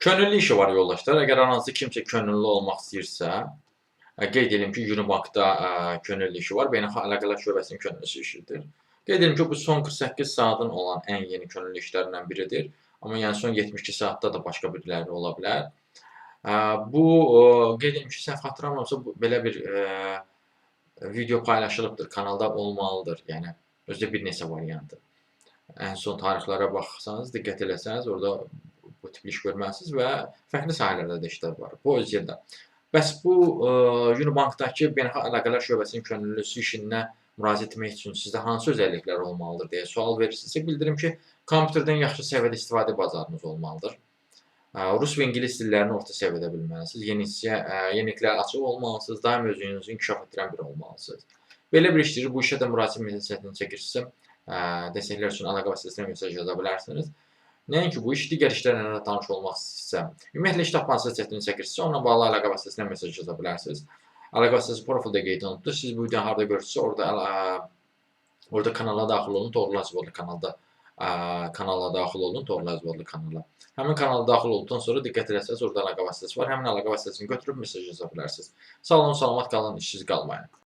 Könüllü işi var yoldaşlar. Əgər aranızda kimsə könüllü olmaq istəyirsə, qeyd edim ki, Unibankda könüllü işi var. Beynəlxalq Əlaqələr Şöbəsinin könüllüsü işidir. Qeyd edim ki, bu son 48 saatın olan ən yeni könüllü işlərindən biridir. Amma yəni son 72 saatda da başqa biriləri ola bilər. Bu qeyd edim ki, səhv xatırlamıramsa belə bir video paylaşılıbdır, kanalda olmalıdır. Yəni özdə bir neçə variantı. Ən son tarixlərə baxsanız, diqqət eləsəniz, orada bu tipli iş görməlisiniz və fərqli sahələrdə də işlər var. Bu öz yerində. Bəs bu Unibankdakı Beynəlxalq Əlaqələr Şöbəsinin könüllüsü işinə müraciət etmək üçün sizdə hansı özəlliklər olmalıdır deyə sual verirsinizsə, bildirim ki, kompüterdən yaxşı səviyyədə istifadə bacarığınız olmalıdır. Rus və ingilis dillərini orta səviyyədə bilməlisiniz. Yeniliklərə açıq olmalısınız. Daim özünüzü inkişaf etdirən biri olmalısınız. Belə bir işdir. Bu işə də müraciət etməkdə çətinlik çəkirsinizsə, dəstəklər üçün əlaqə vasitəsilə mesaj yaza bilərsiniz. Nəinki bu iş, digər işlərlə də tanış olmaq istəyirsə, ümumiyyətlə iş tapmaqda çətinlik çəkirsinizsə, onunla bağlı əlaqə vasitəsilə mesaj yaza bilərsiniz. Əlaqə vasitəsi profildə qeyd olunubdur. Siz bu videonu harda görürsünüzsə, orada kanala daxil olun, Toğrul Hacıoğlu kanalda kanala daxil olun, Toğrul Hacıoğlu kanala. Həmin kanala daxil olduqdan sonra diqqət eləsəniz, orada əlaqə vasitəsi var. Həmin əlaqə vasitəsini götürüb mesaj yaza bilərsiniz. Sağ olun, salamat qalın, işsiz qalmayın.